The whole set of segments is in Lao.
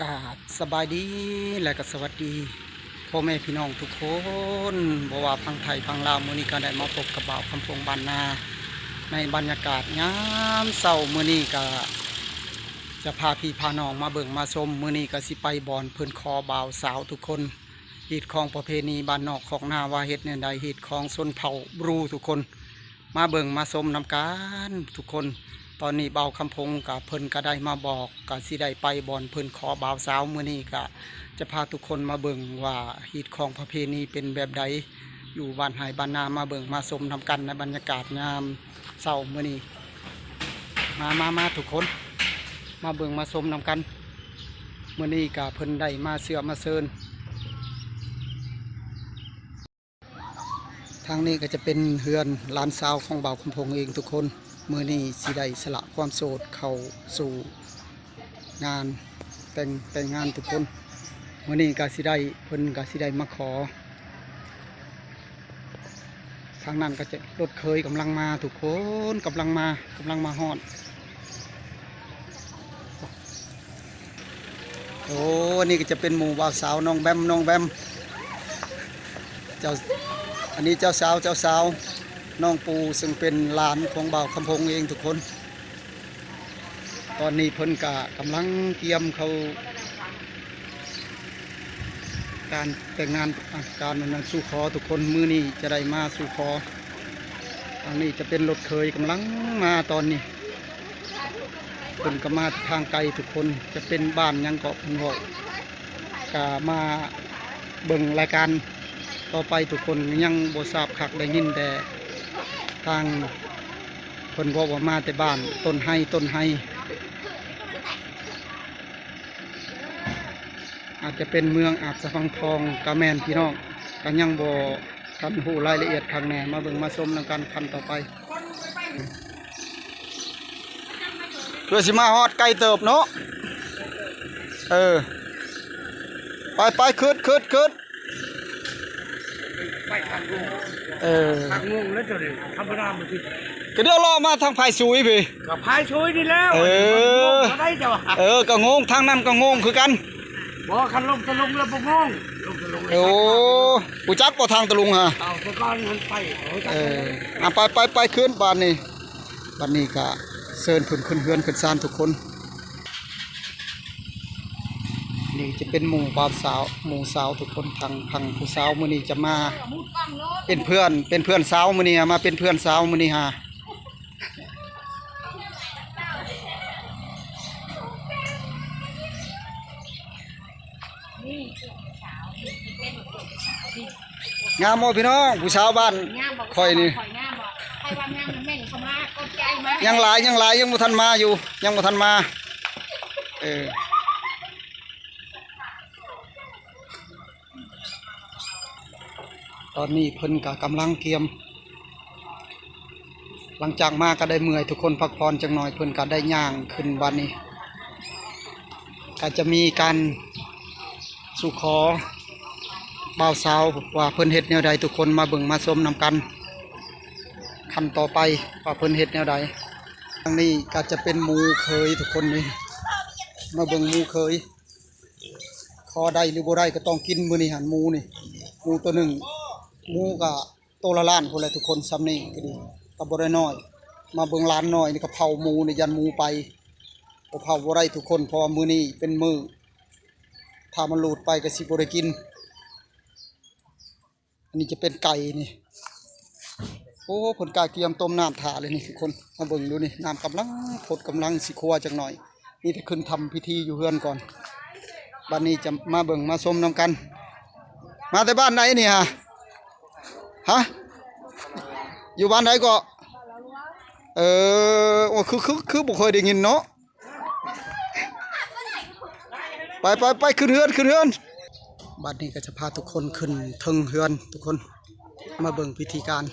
ກາບສະບາຍດີ ແລະກໍສະຫວັດດີພໍ່ແມ່ພີ່ນ້ອງທຸກຄົນ ບໍ່ວ່າຝັ່ງໄທຝັ່ງລາວ. ມື້ນີ້ກໍໄດ້ມາພົບກັບບ່າວຄຳພົງບ້ານນາ ໃນບັນຍາກາດຍາມເຊົ້າ. ມື້ນີ້ກໍຈະພາພີ່ພານ້ອງມາເບິ່ງມາຊົມ. ມື້ນີ້ກໍຊິໄປບ່ອນເພິ່ນຂໍບ່າວສາວທຸກຄົນ. ຮີດຄອງປະເພນີບ້ານນອກຄອກນາວ່າເຮັດແນວໃດ, ຮີດຄອງຊົນເຜົ່າບຣູທຸກຄົນ. ມາເບິ່ງມາຊົມນຳກັນທຸກຄົນ. ຕອນນີ້ບ່າວຄຳພົງກະເພິ່ນກະໄດ້ມາບອກ ກະຊິໄດ້ໄປບ່ອນເພິ່ນຂໍບ່າວສາວ. ມື້ນີ້ກະຈະພາທຸກຄົນມາເບິ່ງວ່າຮີດຄອງປະເພນີເປັນແບບໃດ ຢູ່ບ້ານໄຮ່ບ້ານນາ. ມາເບິ່ງມາຊົມນຳກັນໃນບັນຍາກາດຍາມເຊົ້າມື້ນີ້. ມາ ມາ ມາທຸກຄົນ ມາເບິ່ງມາຊົມນຳກັນ. ມື້ນີ້ກະເພິ່ນໄດ້ມາເຊື້ອມາເຊີນ. ທາງນີ້ກໍຈະເປັນເຮືອນຫຼານສາວຂອງບ່າວຄຳພົງເອງທຸກຄົນ. ມື້ນີ້ຊິໄດ້ສະຫຼະຄວາມໂສດເຂົ້າສູ່ງານແຕ່ງ ແຕ່ງງານທຸກຄົນ. ມື້ນີ້ກໍຊິໄດ້ ເພິ່ນກໍຊິໄດ້ມາຂໍ. ທາງນັ້ນກໍຈະ ລົດເຂີຍກຳລັງມາທຸກຄົນ ກຳລັງມາ ກຳລັງມາຮອດ. ໂອ້ ອັນນີ້ກໍຈະເປັນໝູ່ບ່າວສາວ ນ້ອງແບມ ນ້ອງແບມ ເຈົ້າ ອັນນີ້ເຈົ້າສາວ ເຈົ້າສາວ ນ້ອງປູ ຊຶ່ງເປັນຫຼານຂອງບ່າວຄຳພົງເອງທຸກຄົນ. ຕອນນີ້ເພິ່ນກະກຳລັງກຽມເຂົ້າ ການແຕ່ງງານ ອາ ການອັນນັ້ນສູ່ຂໍທຸກຄົນ. ມື້ນີ້ຈະໄດ້ມາສູ່ຂໍ. ທາງນີ້ຈະເປັນລົດເຂີຍກຳລັງມາຕອນນີ້. ເພິ່ນກໍມາທາງໄກທຸກຄົນ. ຈະເປັນບ້ານຫຍັງເກາະເພິ່ນເວົ້າ. ກະມາເບິ່ງລາຍການຕໍ່ໄປທຸກຄົນ. ຍັງບໍ່ຊາບຄັກ ໄດ້ຍິນແຕ່ທາງເພິ່ນເວົ້າວ່າມາແຕ່ບ້ານຕົ້ນໄຮ ຕົ້ນໄຮ. ອາດຈະເປັນເມືອງອາດສະພັງທອງກະແມ່ນພີ່ນ້ອງ, ກະຍັງບໍ່ທັນຮູ້ລາຍລະອຽດຄັກແນ່. ມາເບິ່ງມາຊົມນຳກັນຂັ້ນຕໍ່ໄປ ເພື່ອຊິມາຮອດໄກເຕີບເນາະ. ເອີ ໄປໆ ຂຶ້ນໆໆ. ໄປທາງໂງ ເອີ ທາງໂງແລ້ວ ເຈົ້ານີ້ທຳມະດາມັນຊິ ກະດຽວເລາະມາທາງພາຍຊຸຍພີ້ ກະພາຍຊຸຍນີ້ແລ້ວ. ເອີ ເອີ ກະໂງ ທາງນັ້ນກະໂງຄືກັນ. ບໍ່ ຄັນລົງຕະລຸງແລ້ວບໍ່ໂງ ລົງຕະລຸງ. ໂອ້ ຮູ້ຈັກບໍ່ທາງຕະລຸງຫະ? ເອົາ ແຕ່ກ່ອນຫັ້ນໄປ ເອີ ເອົາ ໄປ ໄປ ໄປຂຶ້ນບາດນີ້. ບັດນີ້ກະເຊີນເພິ່ນຂຶ້ນເຮືອນຂຶ້ນຊານທຸກຄົນ. ນີ້ຈະເປັນໝູ່ບ່າວສາວ ໝູ່ສາວທຸກຄົນ. ທາງ ທາງຜູ້ສາວມື້ນີ້ຈະມາເປັນເພື່ອນ ເປັນເພື່ອນສາວມື້ນີ້ ມາເປັນເພື່ອນສາວມື້ນີ້ຫາ. ງາມບໍ່ພີ່ນ້ອງ ຜູ້ສາວບ້ານຂ້ອຍນີ້? ຍັງຫຼາຍ ຍັງຫຼາຍ ຍັງບໍ່ທັນມາຢູ່ ຍັງບໍ່ທັນມາ. ເອີ ຕອນນີ້ເພິ່ນກະກຳລັງກຽມ ຫຼັງຈາກມາກະໄດ້ເມື່ອຍ ທຸກຄົນພັກຜ່ອນຈັກໜ່ອຍ ເພິ່ນກະໄດ້ຍ່າງຂຶ້ນ. ບັດນີ້ກະຈະມີການສູ່ຂໍບ່າວສາວວ່າເພິ່ນເຮັດແນວໃດ ທຸກຄົນມາເບິ່ງມາຊົມນຳກັນ ຂັ້ນຕໍ່ໄປວ່າເພິ່ນເຮັດແນວໃດ. ທາງນີ້ກະຈະເປັນໝູ່ເຂີຍທຸກຄົນນີ້ ມາເບິ່ງໝູ່ເຂີຍ. ຂໍໄດ້ຫຼືບໍ່ໄດ້ກໍຕ້ອງກິນມື້ນີ້ຫັ້ນ ໝູນີ້ ໝູໂຕໜຶ່ງ ໝູກະໂຕລະລ້ານພຸ້ນແຫຼະທຸກຄົນ. ຊ່ຳນີ້ກໍດີ ກໍບໍ່ໄດ້ນ້ອຍ. ມາເບິ່ງຫຼານນ້ອຍນີ້ກໍເຜົາໝູນີ້ ຢ້ານໝູໄປ ບໍ່ເຜົາບໍ່ໄດ້ທຸກຄົນ ເພາະວ່າມື້ນີ້ເປັນມື້ ຖ້າມັນຫຼຸດໄປກໍຊິບໍ່ໄດ້ກິນ. ອັນນີ້ຈະເປັນໄກ່ນີ້. ໂອ້ ເພິ່ນກະກຽມຕົ້ມນ້ຳຖ້າເລີຍນີ້ທຸກຄົນ. ມາເບິ່ງດູນີ້ ນ້ຳກຳລັງຟົດ ກຳລັງຊິຂົ້ວຈັກໜ່ອຍ. ມີແຕ່ຂຶ້ນທຳພິທີຢູ່ເຮືອນກ່ອນ. ບັດນີ້ຈະມາເບິ່ງມາຊົມນຳກັນ. ມາແຕ່ບ້ານໃດນີ້ຫະ? ຫະ? ຢູ່ບ້ານໃດເກາະ? ເອີ ໂອ້ ຄື ຄື ຄືບໍ່ເຄີຍໄດ້ຍິນເນາະ. ໄປ ໄປ ໄປ ຂຶ້ນເຮືອນ ຂຶ້ນເຮືອນ. ບັດນີ້ກໍຈະພາທຸກຄົນຂຶ້ນເທິງເຮືອນ ທຸກຄົນ ມາເບິ່ງພິທີການ.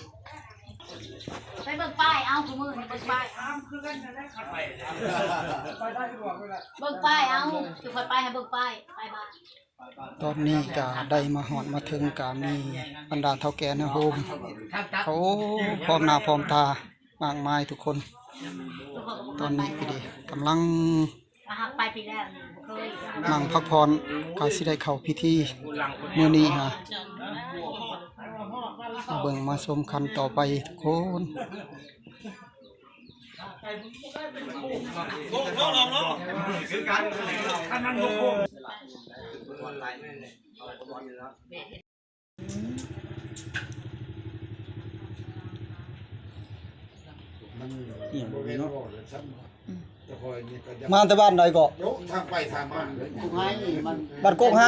ໄປເບິ່ງປ້າຍ ເອົາ ຜູ້ມື້ນີ້ເບິ່ງປ້າຍ ເບິ່ງປ້າຍ ເອົາ ຊິຄ່ອຍໄປໃຫ້ເບິ່ງປ້າຍ ໄປບ້ານ. ຕອນນີ້ກໍໄດ້ມາຮອດມາເຖິງ ກໍມີບັນດາເຖົ້າແກ່ນາໂຮມ ເຂົາພ້ອມໜ້າພ້ອມຕາ ມາກມາຍທຸກຄົນ. ຕອນນີ້ກໍດີ ກຳລັງ ນັ່ງພັກຜ່ອນ ກໍຊິໄດ້ເຂົ້າພິທີມື້ນີ້ຫາ ມາເບິ່ງມາຊົມຂັ້ນຕໍ່ໄປທຸກຄົນ. ມາແຕ່ບ້ານໃດເກາະ? ທາງໄປທາງມາ ບ້ານກົກໄຮ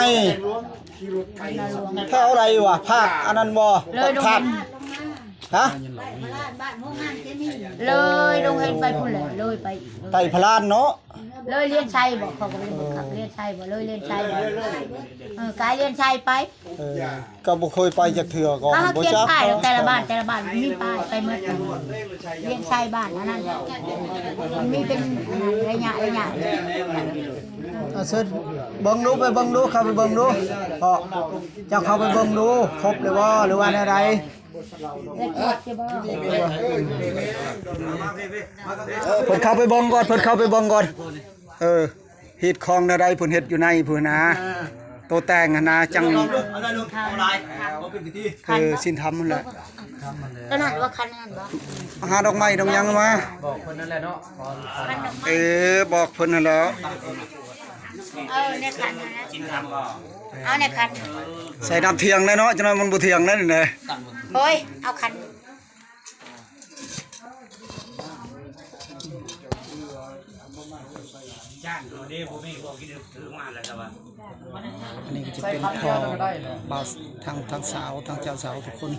ແຖວໃດວະ? ພາກອັນນັ້ນບໍ່? ເລີຍ ພາກ ຮະ? ເລີຍດົງເຫັນໄປພຸ້ນແຫຼະ ເລີຍໄປອີກ ໄປພະລານເນາະ ເລີຍລຽນໄຊບໍ? ເຂົາກໍບໍ່ໄດ້ເບິ່ງຄັກ ລຽນໄຊບໍ? ເລີຍລຽນໄຊບໍ? ເອີ ກາຍລຽນໄຊໄປ. ເອີ ກໍບໍ່ເຄີຍໄປຈັກເທື່ອ ກໍບໍ່ຈັກ ແຕ່ລະບ້ານ ແຕ່ລະບ້ານມີປ້າຍໄປໝົດ ລຽນໄຊບ້ານອັນນັ້ນ ມັນມີເປັນໄລຍະໄລຍະ. ເຊີນເບິ່ງດູ ໄປເບິ່ງດູ ເຂົ້າໄປເບິ່ງດູ ເພາະເຈົ້າເຂົ້າໄປເບິ່ງດູ ຄົບແລ້ວບໍ່ ຫຼືວ່າແນວໃດ? ເພິ່ນເຂົ້າໄປເບິ່ງກ່ອນ ເພິ່ນເຂົ້າໄປເບິ່ງກ່ອນ ເອີ ຮີດຄອງແນວໃດ ເພິ່ນເຮັດຢູ່ໃນພຸ້ນນະ ໂຕແຕ່ງຫັ້ນນະ ຈັ່ງ ເອີ ສິນທຳຫັ້ນແຫຼະ ຕອນນັ້ນວ່າຄັນນັ້ນບໍ່ ຫາດອກໄມ້ດອກຫຍັງມາ ບອກເພິ່ນນັ້ນແຫຼະເນາະ ເອີ ບອກເພິ່ນຫັ້ນແຫຼະ. ເອີ ໃນຂັນຫັ້ນນະ ເອົາໃນຂັນ ໃສ່ນ້ຳທ່ຽງແດ່ເນາະ ຈັ່ງນັ້ນມັນບໍ່ທ່ຽງແດ່ນີ້ນະ ໂອ້ຍ ເອົາຂັນ ອັນນີ້ກໍຈະເປັນພໍ່ບ່າວ ທາງ ທາງສາວ ທາງເຈົ້າສາວທຸກຄົນ.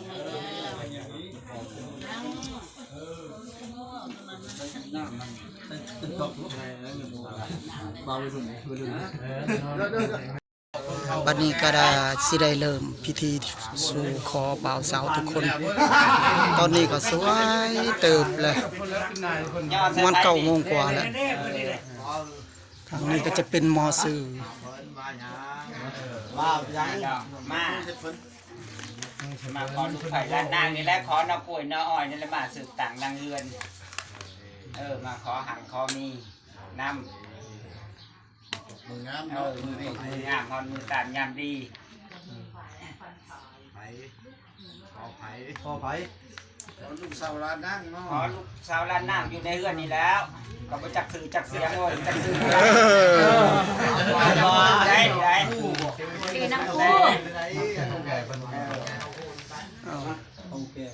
ບັດນີ້ກໍໄດ້ ຊິໄດ້ເລີ່ມພິທີສູ່ຂໍບ່າວສາວທຸກຄົນ. ຕອນນີ້ກໍສວາຍເຕີບແລ້ວ ປະມານເກົ້າໂມງກວ່າແລ້ວ. ທາງນີ້ກໍຈະເປັນໝໍຊື່ ມາ ມາ ມາຂໍລູກໄຜ່ຫຼານນາງນີ້ແຫຼະ ຂໍໜໍ່ກ້ວຍໜໍ່ອ້ອຍນີ້ແຫຼະ ມາສືບຕັ້ງນາງເຮືອນ ເອີ ມາຂໍຮັ່ງຂໍມີນຳ. ມື້ງາມເນາະ ເອີ ມື້ນີ້ມື້ງາມ ຮອດມື້ຕາມຍາມດີ. ໃຜ ຂໍໃຜ ຂໍໃຜ? ຂໍລູກສາວຫຼານນາງເນາະ ຂໍລູກສາວຫຼານນາງຢູ່ໃນເຮືອນນີ້ແລ້ວ ກໍບໍ່ຈັກຊື່ຈັກສຽງ ໂອ້ຍ ຈັກຊື່ ເອີ ໄດ້ ໄດ້ ຄືນຳຄູ ເອີ ເຖົ້າແກ່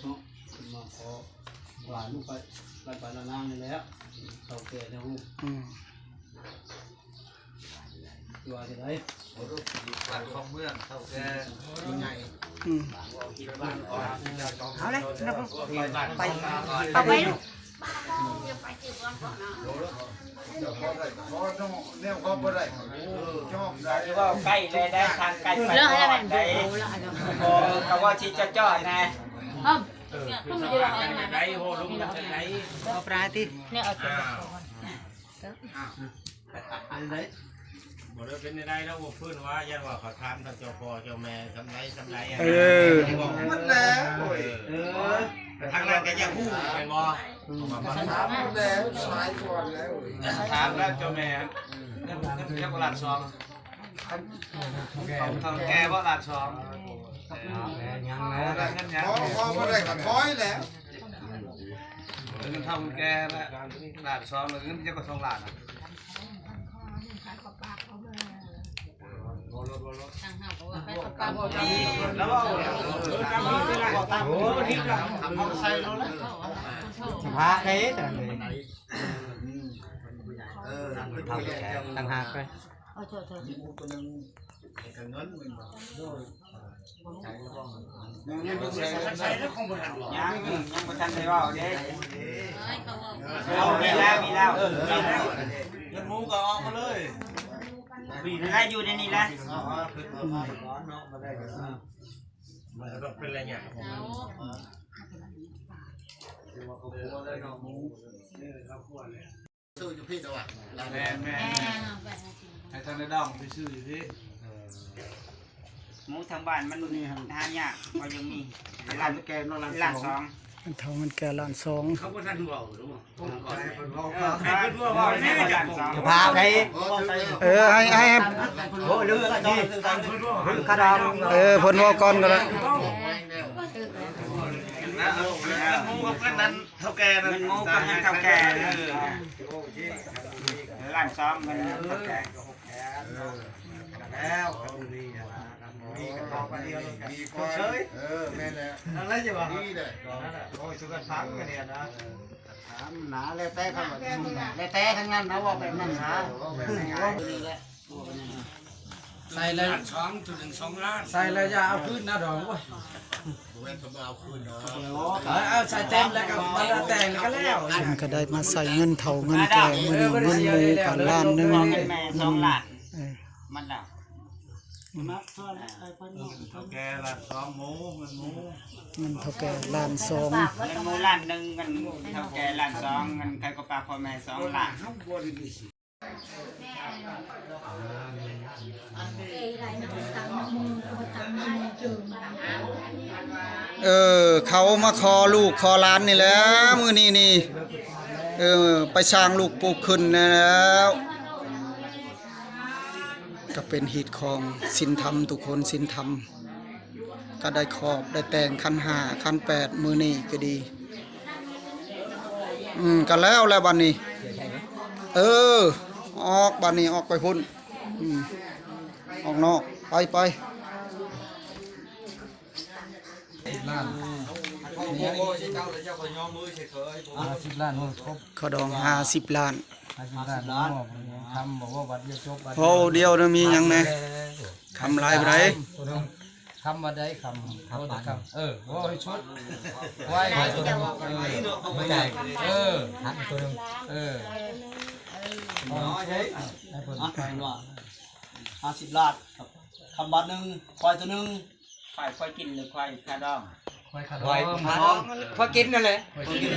ເນາະ ເພິ່ນມາຂໍຫຼານລູກໄປ ຫຼານໄປຫຼານນາງນີ້ແຫຼະ ເຖົ້າແກ່ແລ້ວ ອືມ ວ່າຈັ່ງໃດ? ບ້ານຂອງເມືອງເຖົ້າແກ່ ອືມ ເອົາເລີຍ ໄປ ໄປ ເອົາໄປລູກ ແນວເວົ້າບໍ່ໄດ້ ເວົ້າໃກ້ແລ້ວໄດ້ ທາງໃກ້ໄປ ເລີຍແລ້ວ ໄດ້ ກໍເວົ້າຊິເຈາະໆ ນະ ເອີ ຄືເຮົາໄດ້ ໂອ້ ລົງມາຈັ່ງໃດ ເອົາປາຕິ ແນວເອົາ ເປັນໃດ? ບໍ່ໄດ້ເປັນໃດແລ້ວ ບໍ່ຟື້ນວ່າ ຢ້ານວ່າເຂົາຖາມທາງເຈົ້າພໍ່ເຈົ້າແມ່ ສ່ຳໃດສ່ຳໃດ ເອີ ໝົດແລ້ວ ເອີ ທາງນັ້ນກໍຢາກຮູ້ແມ່ນບໍ່? ຖາມໝົດແລ້ວ ສາຍກ່ອນແລ້ວ ຖາມແລ້ວເຈົ້າແມ່ ເງິນ ເງິນເຈົ້າກໍລ້ານສອງ ເຖົ້າແກ່ບໍ່ ລ້ານສອງ ຍັງແລ້ວ ເງິນຍັງ ພໍ ພໍບໍ່ໄດ້ກໍຖອຍແລ້ວ ເງິນເຖົ້າແກ່ແລ້ວ ລ້ານສອງ ແລ້ວເງິນເຈົ້າກໍສອງລ້ານ ພາໄດ້ ຕ່າງຫາກໄປ ຍັງ ຍັງບໍ່ທັນໄດ້ເວົ້າເດ້ ມີແລ້ວ ມີແລ້ວ ເອີ ມີແລ້ວ ເງິນໝູກໍອອກມາເລີຍ ມີແລ້ວ ຢູ່ໃນນີ້ແຫຼະ ມັນກໍຕ້ອງເປັນໄລຍະ ຊື້ຢູ່ພີ້ຕົວະ ແມ່ນໆ ໃຫ້ທາງໃນດອງໄປຊື້ຢູ່ພີ້ ໝູທາງບ້ານມັນຫາຍາກ ບໍ່ຍັງມີ ລ້ານແກ່ເນາະ ລ້ານສອງ ເຖົ້າເງິນແກ່ລ້ານສອງ ເຂົາບໍ່ທັນເວົ້າດອກ ໃຫ້ເພິ່ນເວົ້າ ໃຫ້ເພິ່ນເວົ້າ ໃຫ້ເພິ່ນເວົ້າ ເອີ ໃຫ້ ໃຫ້ ໂອ້ ລືມ ລືມຄະດອງ ເອີ ເພິ່ນເວົ້າກ່ອນກໍໄດ້ ເງິນໝູ່ກັບເງິນນັ້ນ ເຖົ້າແກ່ນັ້ນ ເງິນໝູ່ກັບເງິນເຖົ້າແກ່ ເອີ ລ້ານສອງ ເງິນເຖົ້າແກ່ ແລ້ວ ມີກັນພໍປານດຽວ ມີພໍເຊີຍ ເອີ ແມ່ນແລ້ວ ນັ້ນແຫຼະ ຊິວ່າ ດີເດ້ ໂອ້ຍ ສຸກັນຟັງກັນນີ້ນະ ຖາມນະ ແລ້ວແຕ່ເຂົາ ແລ້ວແຕ່ທັງນັ້ນນະ ເວົ້າແບບນັ້ນນະ ເອີ ເວົ້າແບບງ່າຍໆ ນີ້ແຫຼະ ໃສ່ແລ້ວ ສອງ ໂຕໜຶ່ງ ສອງລ້ານ ໃສ່ແລ້ວຢ່າເອົາຄືນນະດອກ ໂອ້ຍ ບໍ່ແມ່ນເພິ່ນບໍ່ເອົາຄືນເນາະ ເອີ ເອົາໃສ່ເຕັມແລ້ວກໍ ແຕ່ງແລ້ວກໍແລ້ວ ເພິ່ນກໍໄດ້ມາໃສ່ເງິນເຖົ້າເງິນແກ່ ມື້ນີ້ເງິນໝູ່ກໍລ້ານໜຶ່ງ ສອງລ້ານ ເອີ ມັນລະ ເຖົ້າແກ່ລ້ານສອງ ໝູ ເງິນໝູ ເງິນເຖົ້າແກ່ລ້ານສອງ ເງິນໝູລ້ານໜຶ່ງ ເງິນເຖົ້າແກ່ລ້ານສອງ ເງິນໄຂ່ກໍປາພໍ່ແມ່ສອງລ້ານ ເອີ ເຂົາມາຂໍລູກຂໍຫຼານນີ້ແຫຼະ ມື້ນີ້ນີ້ ເອີ ໄປສ້າງລູກປູກຂຶ້ນແລ້ວ ກໍເປັນຮີດຄອງສິນທຳ ທຸກຄົນສິນທຳ ກໍໄດ້ຂອບໄດ້ແຕ່ງຂັນຫ້າຂັນແປດ ມື້ນີ້ກໍດີ ອືມ ກໍແລ້ວແຫຼະບັດນີ້ ເອີ ອອກບັດນີ້ ອອກໄປພຸ້ນ ອືມ ອອກນອກ ໄປ ໄປ ສິບລ້ານ ຫ້າສິບລ້ານ ເອີ ຄົບ ຄ່າດອງຫ້າສິບລ້ານ ຫ້າສິບລ້ານ ຄຳ ບໍ່ວ່າບັດດຽວຈົບ ເວົ້າດຽວນະ ມີຫຍັງແດ່ ຄຳຫຼາຍປານໃດ ໂຕໜຶ່ງ ຄຳວ່າໄດ້ຄຳ ຄຳ ເອີ ເວົ້າໃຫ້ສຸດ ໄວ້ ໂຕໜຶ່ງ ເອີ ເອີ ຄຳໂຕໜຶ່ງ ເອີ ເອົາໃຫ້ເພິ່ນ ຫ້າສິບລ້ານ ຄຳບາດໜຶ່ງ ຄວາຍໂຕໜຶ່ງ ຄວາຍ ຄວາຍກິນ ຫຼື ຄວາຍຄາດອງ? ຄວາຍຄາດອງ ຄວາຍຄາດອງ ຄວາຍກິນນັ້ນແຫຼະ ຄວາຍກິນ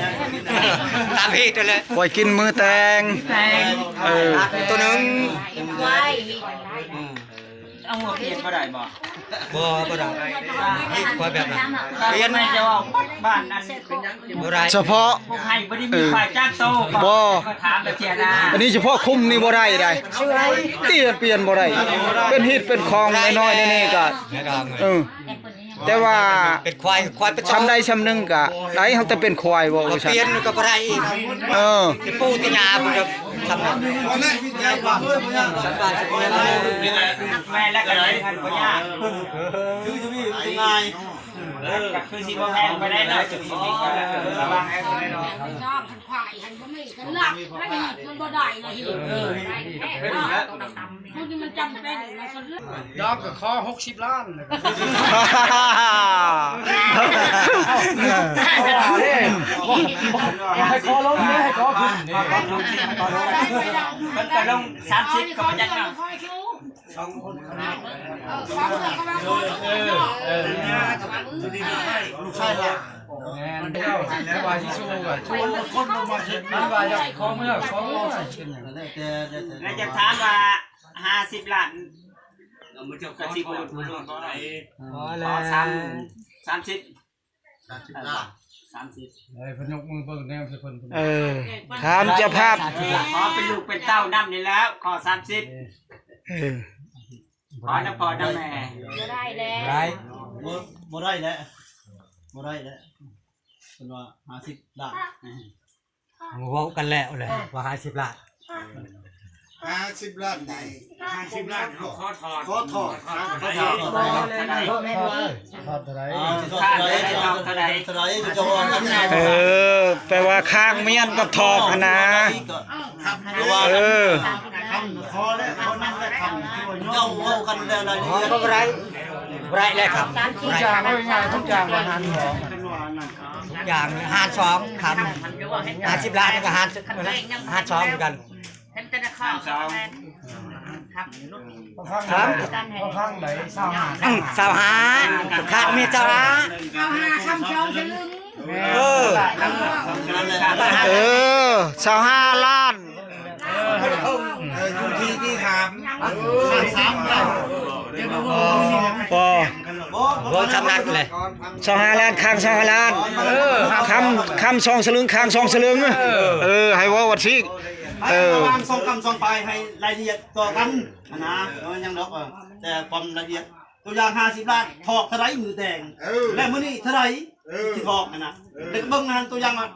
ຕາມຮີດນັ້ນແຫຼະ ຄວາຍກິນມື້ແຕ່ງ ແຕ່ງ ເອີ ໂຕໜຶ່ງ ຄວາຍ ອືມ ເອົາຫົວປ່ຽນບໍ່ໄດ້ບໍ່? ບໍ່ ບໍ່ໄດ້ ຄວາຍແບບນັ້ນ ປ່ຽນໃຫ້ເຈົ້າບ້ານນັ້ນ ບໍ່ໄດ້ ສະເພາະ ຜູ້ໃຫ້ບໍ່ໄດ້ມີຄວາຍຈັກໂຕ ບໍ່ ຂ້ອຍຖາມແລ້ວເທື່ອນະ ອັນນີ້ສະເພາະຄຸ້ມນີ້ບໍ່ໄດ້ໃດ ປ່ຽນ ປ່ຽນບໍ່ໄດ້ ເປັນຮີດເປັນຄອງນ້ອຍໆ ນີ້ໆ ກໍ ເອີ ແຕ່ວ່າເປັນຄວາຍ ຄວາຍເປັນ ຊ່ຳໃດຊ່ຳໜຶ່ງກໍໄດ້ ເຮົາແຕ່ເປັນຄວາຍ ເວົ້າວ່າຊັ້ນ ປ່ຽນກໍບໍ່ໄດ້ອີກ ເອີ ທີ່ປູ່ທີ່ຍາເພິ່ນກໍຊ່ຳນັ້ນ ແມ່ນແລ້ວກໍໄດ້ ບໍ່ຍາກ ຄືຊິມີງ່າຍ ເອີ ກໍຄືຊິບໍ່ແພງປານໃດເນາະ ລະວັງໃຫ້ເພິ່ນເນາະ ຄວາຍຫັ້ນບໍ່ມີ ກໍລັກໃຫ້ ມັນບໍ່ໄດ້ລະ ເອີ ເນາະ ມັນຈຳເປັນ ດອກກໍຂໍຫົກສິບລ້ານ ໃຫ້ຂໍລົງເດ້ ໃຫ້ຂໍຂຶ້ນເດ້ ມັນກໍລົງສາມສິບກໍບໍ່ຈັກເນາະ ສອງຄົນ ເອີ ເອີ ເອີ ລູກຊາຍລະ ແມ່ນ ເຈົ້າ ແລ້ວວ່າຊິສູ້ກໍສູ້ ຄົນບໍ່ມາເຮັດ ມັນວ່າຢາກຂໍເມືອ ຂໍເມືອ ເປັນຫຍັງ ແລ້ວຢາກຖາມວ່າ ຫ້າສິບລ້ານ ເອົາ ມື້ເຈົ້າກໍຊິບໍ່ລົງບໍ່ໄດ້ ຂໍແລ້ວ ຂໍສາມ ສາມສິບ ສາມສິບລ້ານ ສາມສິບ ເອີ ເພິ່ນຍົກມືເບິ່ງແນວທີ່ເພິ່ນ ເອີ ຖາມເຈົ້າພາບ ຂໍເປັນລູກເປັນເຕົ້ານຳນີ້ແລ້ວ ຂໍສາມສິບ ເອີ ຂໍນຳພໍ່ນຳແມ່ ບໍ່ໄດ້ແລ້ວ ບໍ່ໄດ້ ບໍ່ ບໍ່ໄດ້ແລ້ວ ບໍ່ໄດ້ແລ້ວ ເພິ່ນວ່າຫ້າສິບລ້ານ ເວົ້າກັນແລ້ວແຫຼະ ວ່າຫ້າສິບລ້ານ ຫ້າສິບລ້ານນີ້ ຫ້າສິບລ້ານ ເຮົາຂໍຖອນ ຂໍຖອນ ຂໍຖອນ ຖອນເທົ່າໃດ ເອີ ແປວ່າຄ້າງມຽນກັບຖອກຫັ້ນນາ ເອີ ເຈົ້າເວົ້າກັນແລ້ວລາຍລະອຽດ ບໍ່ໄດ້ ບໍ່ໄດ້ແລ້ວ ທຸກຢ່າງ ເອົາງ່າຍໆ ທຸກຢ່າງວ່າຫານສອງ ທຸກຢ່າງຫານສອງ ຄັນ ຫ້າສິບລ້ານກໍຫານ ຫານສອງຄືກັນ ເຫັນແຕ່ນະຄອນ ສອງ ຄຳ ຄຳໃດ ຊາວຫ້າ ອືມ ຊາວຫ້າ ຄາດມີຊາວຫ້າ ຊາວຫ້າ ຄຳສອງສະລຶງ ເອີ ເອີ ຊາວຫ້າລ້ານ ເອີ ຢູ່ທີ່ທີ່ຖາມ ສາມ ບໍ່ ເວົ້າສຳນັກແຫຼະ ຊາວຫ້າລ້ານ ຄ້າງຊາວຫ້າລ້ານ ເອີ ຄຳ ຄຳສອງສະລຶງ ຄ້າງສອງສະລຶງ ເອີ ເອີ ໃຫ້ເວົ້າວ່າຊີ້ ໃຫ້ ເອີ ລະຫວ່າງສອງຄຳສອງປາຍ ໃຫ້ລາຍລະອຽດຕໍ່ກັນຫັ້ນນະ ເອີ ຍັງດອກ ເອີ ແຕ່ຄວາມລະອຽດ ຕົວຢ່າງຫ້າສິບລ້ານ ຖອກເທົ່າໃດມື້ແຕ່ງ ເອີ ແລະມື້ນີ້ເທົ່າໃດ ເອີ ທີ່ຖອກຫັ້ນນະ ເອີ ແລ້ວກໍເບິ່ງຫັ້ນ ຕົວຢ່າງວ່າ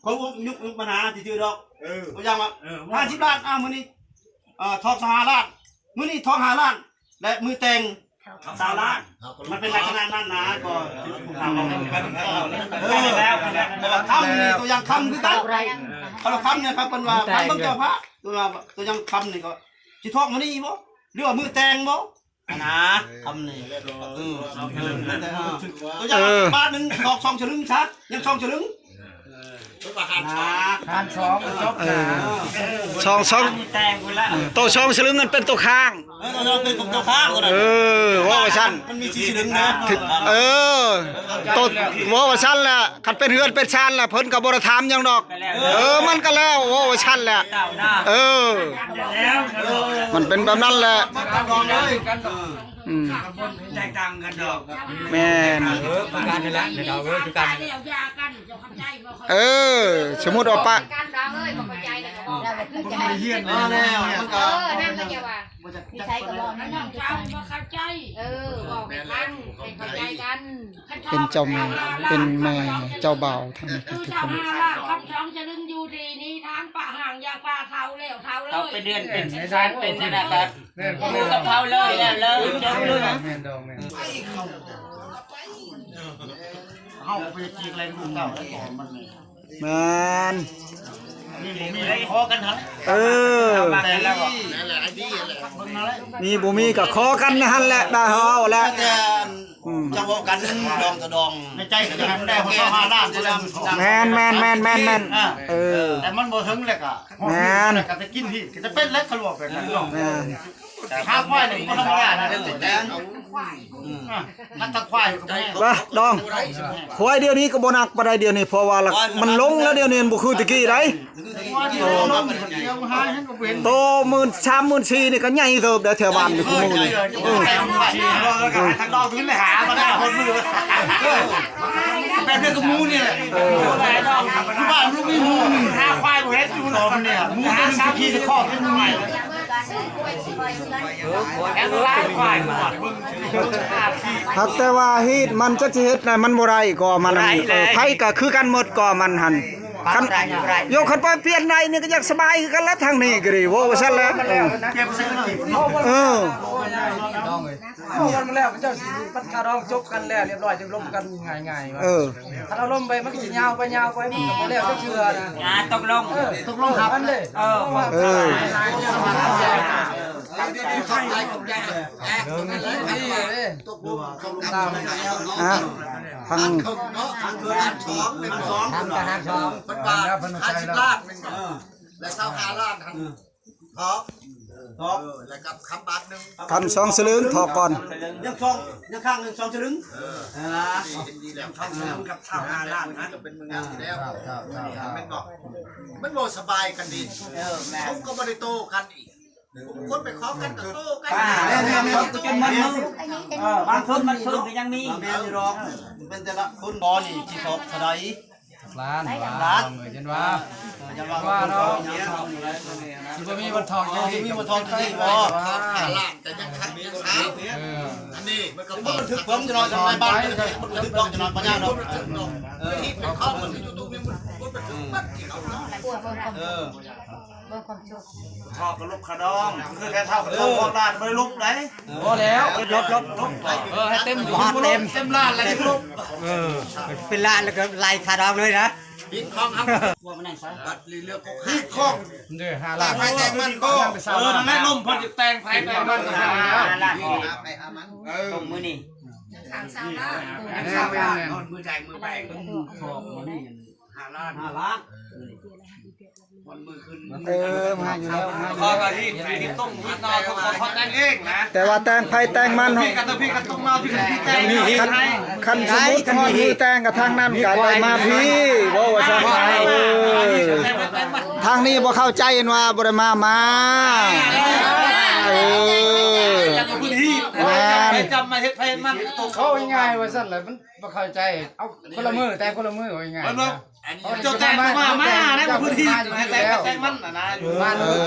ຂອງຍຸກ ຍຸກບັນຫາທີ່ຖືດອກ ເອີ ຕົວຢ່າງວ່າ ເອີ ຫ້າສິບລ້ານ ອ້າວ ມື້ນີ້ ເອີ ຖອກຊາວຫ້າລ້ານ ມື້ນີ້ຖອກຫ້າລ້ານ ແລະມື້ແຕ່ງຊາວລ້ານ ມັນເປັນລັກສະນະນັ້ນນະ ກໍ ເອີ ແຕ່ວ່າຄຳນີ້ ຕົວຢ່າງຄຳຄືກັນ ຄຳນີ້ ເພິ່ນວ່າ ເບິ່ງເຈົ້າພະ ຕົວ ຕົວຢ່າງຄຳນີ້ ກໍຊິຖອກມື້ນີ້ບໍ່ ຫຼືວ່າມື້ແຕ່ງບໍ່ ອັນນະ ຄຳນີ້ ເອີ ເອີ ຕົວຢ່າງ ເອີ ບາດໜຶ່ງຖອກສອງສະລຶງຊະ ຍັງສອງສະລຶງ ຫານສອງກໍຈົບ ເອີ ນະ ສອງ ສອງ ແຕ່ງພຸ້ນລະ ໂຕສອງສະລຶງນັ້ນເປັນໂຕຄ້າງ ເອີ ໂຕຄ້າງ ເອີ ເວົ້າວ່າຊັ້ນ ມັນມີສີ່ສະລຶງນະ ເອີ ໂຕ ເວົ້າວ່າຊັ້ນແຫຼະ ຄັນເປັນເຮືອນເປັນຊານລະ ເພິ່ນກໍບໍ່ໄດ້ຖາມຫຍັງດອກ ເອີ ມັນກໍແລ້ວ ເວົ້າວ່າຊັ້ນແຫຼະ ເອີ ມັນເປັນແບບນັ້ນແຫຼະ ອືມ ແມ່ນ ເອີ ຄືກັນນັ້ນແຫຼະ ເອີ ຄືກັນ ເອີ ສົມມຸດວ່າປະ ກັນດາວເອີຍ ບໍ່ເຂົ້າໃຈແລ້ວກໍບອກ ເອີ ນັ້ນກໍຢ່າວ່າ ບໍ່ຈັກ ໃຊ້ກໍບອກ ນ້ອງເຈົ້າບໍ່ເຂົ້າໃຈ ເອີ ບອກໃຫ້ຟັງ ໃຫ້ເຂົ້າໃຈກັນ ເປັນເຈົ້າແມ່ ເປັນແມ່ເຈົ້າບ່າວທາງນີ້ທຸກຄົນ ຄຳສອງສະລຶງຢູ່ທີ່ນີ້ ທາງປະຫາງຢາກປາເຖົ້າແລ້ວເຖົ້າເລີຍ ເຂົາໄປເດືອນເປັນສິບສາມເປັນນັ້ນນະ ກໍ ແມ່ນ ຄືກັບເຂົາເລີຍ ແລ້ວເລີຍ ຈົບເລີຍນະ ແມ່ນດອກ ແມ່ນ ເຮົາໄປຈີກແລງລູກເຕົ້າໄດ້ບໍ່ ມັນ ແມ່ນ ມີບໍ່ມີຂໍກັນຫັ້ນ ເອີ ແຕ່ລະ ມີບໍ່ມີກໍຂໍກັນຫັ້ນແຫຼະ ໄດ້ເຮົາເອົາແຫຼະ ແຕ່ ອືມ ຈະເວົ້າກັນດອງຕໍ່ດອງ ໃນໃຈກໍຢາກໃຫ້ມັນໄດ້ຫົກສິບຫ້າລ້ານ ແມ່ນໆໆໆໆ ອ່າ ເອີ ແຕ່ມັນບໍ່ເຖິງແລ້ວກໍ ແມ່ນ ກໍຈະກິນທີ່ ກໍຈະເປັນແລ້ວ ຄັນເວົ້າແບບນັ້ນເນາະ ແມ່ນ ຫາຄວາຍນີ້ບໍ່ທຳມະດານະ ແມ່ນ ອ່າ ມັນຕະຄວາຍກໍແມ່ນ ວ່າດອງ ຄວາຍດຽວນີ້ກໍບໍ່ໜັກປານໃດດຽວນີ້ ເພາະວ່າລະ ມັນລົງແລ້ວດຽວນີ້ ມັນບໍ່ຄືແຕ່ກີ້ໃດ ໂຕໝື່ນສາມໝື່ນສີ່ນີ້ກໍໃຫຍ່ເຕີບໄດ໋ແຖວບ້ານນີ້ ຄູ່ມື້ນີ້ ເອີ ເອີ ທາງນອກຂຶ້ນໄປຫາມາໄດ້ຄົນມື ເອີ ແບບເດີກັບໝູນີ້ແຫຼະ ເອີ ຢູ່ບ້ານມັນມີໝູໜຶ່ງ ຫາຄວາຍບໍ່ເຫັນຢູ່ນອກນີ້ ໝູຕົວໜຶ່ງຊິຂີ່ຕະຄອກເປັນໝູນີ້ ແລ້ວລາຍຄວາຍໝູ ຫາກແຕ່ວ່າຮີດມັນຈັກຊິເຮັດໃດມັນບໍ່ໄດ້ກໍມັນ ເອີ ໃຜກໍຄືກັນໝົດກໍມັນຫັ້ນ ຄັນ ໂຍ ຄັນໄປປ່ຽນໃດນີ້ກໍຢາກສະບາຍຄືກັນລະ ທາງນີ້ກໍດີ ເວົ້າວ່າຊັ້ນແຫຼະ ເອີ ເອີ ເອົາມັນແລ້ວ ເຈົ້າຊິປັດຄາດອງຈົບກັນແລ້ວລຽບຮ້ອຍ ຈຶ່ງລົມກັນງ່າຍໆ ເອີ ຄັນເອົາລົມໄປ ມັນກໍຊິຍາວໄປຍາວໄປ ມັນກໍບໍ່ແລ້ວຈັກເທື່ອນະ ອ່າ ຕົກລົງ ເອີ ຕົກລົງຮັບກັນເລີຍ ເອີ ເອີ ອ່າ ທາງ ທາງສອງ ທາງສອງ ເພິ່ນວ່າຫ້າສິບລ້ານ ແລະ ຊາວຫ້າລ້ານຫັ້ນ ເອີ ຖອກ ຖອກ ເອີ ແລ້ວກໍຄຳບາດໜຶ່ງ ຄຳສອງສະລຶງ ຖອກກ່ອນ ຍັງສອງ ຍັງຄ້າງໜຶ່ງສອງສະລຶງ ເອີ ເອີ ສອງສະລຶງກັບຊາວຫ້າລ້ານນະ ກໍເປັນເມືອງງາມຢູ່ແລ້ວ ເອີ ແມ່ນບໍ່ ມັນບໍ່ສະບາຍກັນດີ ເອີ ແມ່ນ ເຂົາກໍບໍ່ໄດ້ໂຕ້ກັນອີກ ຄົນໄປຂໍກັນກໍໂຕ້ກັນ ແມ່ນໆໆ ຈົນມັນມື ເອີ ບາງຄົນມັນເພິ່ນກໍຍັງມີ ແມ່ນຢູ່ດອກ ເປັນແຕ່ລະຄົນບໍ່ນີ້ຊິຖອກເທົ່າໃດ ຈັກລ້ານ ຈັກລ້ານ ເອີ ຈັ່ງວ່າ ເອີ ຈັ່ງວ່າເນາະ ຊິບໍ່ມີວັນທອງ ເອີ ຊິມີວັນທອງທີ່ນີ້ບໍ່ ຫ້າລ້ານກໍຍັງຄັກຢູ່ຊະ ເອີ ອັນນີ້ມັນກໍບໍ່ຖືກເບິ່ງຈັກໜ້ອຍ ທາງນາຍບ້ານມັນບໍ່ຖືກດອກ ຈັກໜ້ອຍບໍ່ຍາກດອກ ເອີ ທີ່ເປັນເຂົາມັນຢູ່ຕຣົງນີ້ມັນບໍ່ຖືກບັດທີ່ເຂົາເນາະ ເອີ ເບິ່ງຄວາມສຸກ ພໍ່ກໍລົບຄ່າດອງ ຄືແທ້ເຖົ້າກໍໂທບອກຫຼານບໍ່ໄດ້ລົບໃດ ບໍ່ແລ້ວ ລົບໆ ລົບ ເອີ ໃຫ້ເຕັມ ບໍ່ຮອດເຕັມ ເຕັມລ້ານແລ້ວຈຶ່ງລົບ ເອີ ເປັນລ້ານແລ້ວກໍໄລ່ຄ່າດອງເລີຍນະ ບັດເລືອກຫົກ ເດີ ຫ້າລ້ານ ແຕ່ງໃຜແຕ່ງມັນບໍ່ ເອີ ນັ້ນແຫຼະ ລົມເພິ່ນຈະແຕ່ງໃຜແຕ່ງມັນ ເອີ ຕົງມື້ນີ້ ຫ້າລ້ານ ຫ້າລ້ານ ເອີ ມາຢູ່ແລ້ວ ມາຢູ່ແລ້ວ ຂໍກໍຮີບ ຮີບຕົ້ມຮີບນອນ ເຂົາຂໍແຕ່ງເອງນະ ແຕ່ວ່າແຕ່ງໃຜແຕ່ງມັນ ພີ່ກັບພີ່ກັບຕົ້ມນອນ ພີ່ກັບພີ່ແຕ່ງ ຄັນ ຄັນສົມມຸດຮອດມື້ແຕ່ງກໍທາງນັ້ນກໍໄດ້ມາພີ້ ເວົ້າວ່າຊັ້ນ ເອີ ທາງນີ້ບໍ່ເຂົ້າໃຈວ່າບໍ່ໄດ້ມາ ມາ ເອີ ແມ່ນ ມາເຮັດໃຜເຮັດມັນ ເວົ້າງ່າຍໆວ່າຊັ້ນແຫຼະ ມັນບໍ່ເຂົ້າໃຈ. ເອົາຄົນລະມື້ ແຕ່ງຄົນລະມື້ ເວົ້າງ່າຍໆນະ. ເຈົ້າແຕ່ງມາ ມານະ ເຈົ້າ ພື້ນທີ່ ແຕ່ງໃຜແຕ່ງມັນນະ.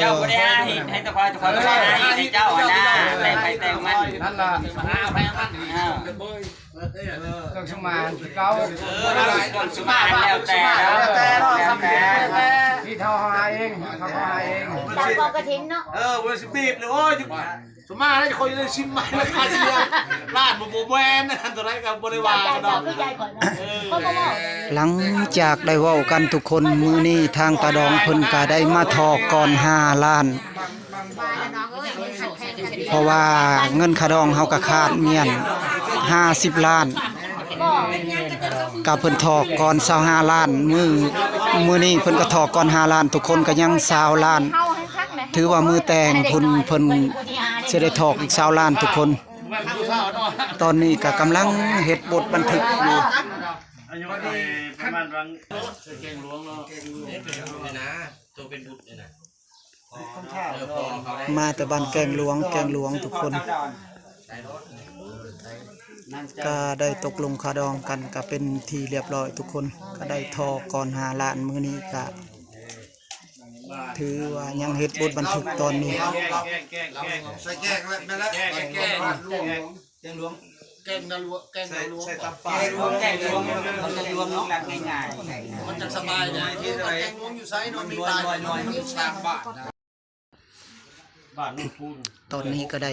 ເຈົ້າບໍ່ໄດ້ຫາເຮັດໃຫ້ແຕ່ຂ້ອຍ ແຕ່ຂ້ອຍບໍ່ໄດ້ຫາເຮັດໃຫ້ເຈົ້າຫັ້ນນະ ແຕ່ງໃຜແຕ່ງມັນ ນັ້ນລະ ຫາໃຜມັນ. ເອີ ເຄື່ອງສຳອາງຄືເກົ່າ ເອີ ເຄື່ອງສຳອາງແລ້ວແຕ່ ແລ້ວແຕ່ເນາະ ແລ້ວແຕ່ ທີ່ເຮົາຫາເອງ ເຮົາຫາເອງ ເຈົ້າກໍກະຖິນເນາະ. ເອີ ບໍ່ຊິບີບເລີຍ ໂອ້ຍ ສມາແລ້ວ ຂ້ອຍໄດ້ຊິມໃໝ່ລາຄາເສຍລ້ານ ບໍ່ ບໍ່ແມ່ນ ອັນຕະລາຍກໍບໍ່ໄດ້ວ່າກັນດອກ. ເອີ ຫຼັງຈາກໄດ້ເວົ້າກັນທຸກຄົນ ມື້ນີ້ທາງຕາດອງເພິ່ນກໍໄດ້ມາຖອກກ່ອນຫ້າລ້ານ ເພາະວ່າເງິນຄ່າດອງເຮົາກໍຂາດມ້ຽນຫ້າສິບລ້ານ ກໍເພິ່ນຖອກກ່ອນຊາວຫ້າລ້ານ ມື້ ມື້ນີ້ເພິ່ນກໍຖອກກ່ອນຫ້າລ້ານ ທຸກຄົນກໍຍັງຊາວລ້ານ. ຖືວ່າມື້ແຕ່ງພຸ້ນເພິ່ນຊິໄດ້ຖອກອີກຊາວລ້ານທຸກຄົນ. ຕອນນີ້ກໍກຳລັງເຮັດບົດບັນທຶກຢູ່. ອາຍຸປະມານຫວ່າງ ແກງຫຼວງເນາະ ແກງຫຼວງນີ້ນະ ໂຕເປັນບຸດນີ້ນະ. ມາແຕ່ບ້ານແກງຫຼວງ ແກງຫຼວງທຸກຄົນ ກໍໄດ້ຕົກລົງຄ່າດອງກັນ ກໍເປັນທີ່ລຽບຮ້ອຍທຸກຄົນ ກໍໄດ້ຖອກກ່ອນຫ້າລ້ານ. ມື້ນີ້ກໍຖືວ່າຍັງເຮັດບົດບັນທຶກຕອນນີ້. ໃສ່ແກງແລ້ວ ແມ່ນແລ້ວ ແກງ ແກງ ແກງຫຼວງ ແກງນາຫຼວງ ແກງນາຫຼວງ ໃສ່ ໃສ່ຕຳປາ ແກງຫຼວງ ແກງຫຼວງ ມັນຈະລວມເນາະ ງ່າຍໆ ມັນຈະສະບາຍເດ້. ແກງຫຼວງຢູ່ໃສເນາະ ມີປາ ບ້ານໂນນຄູນ ຕອນນີ້ກໍໄດ້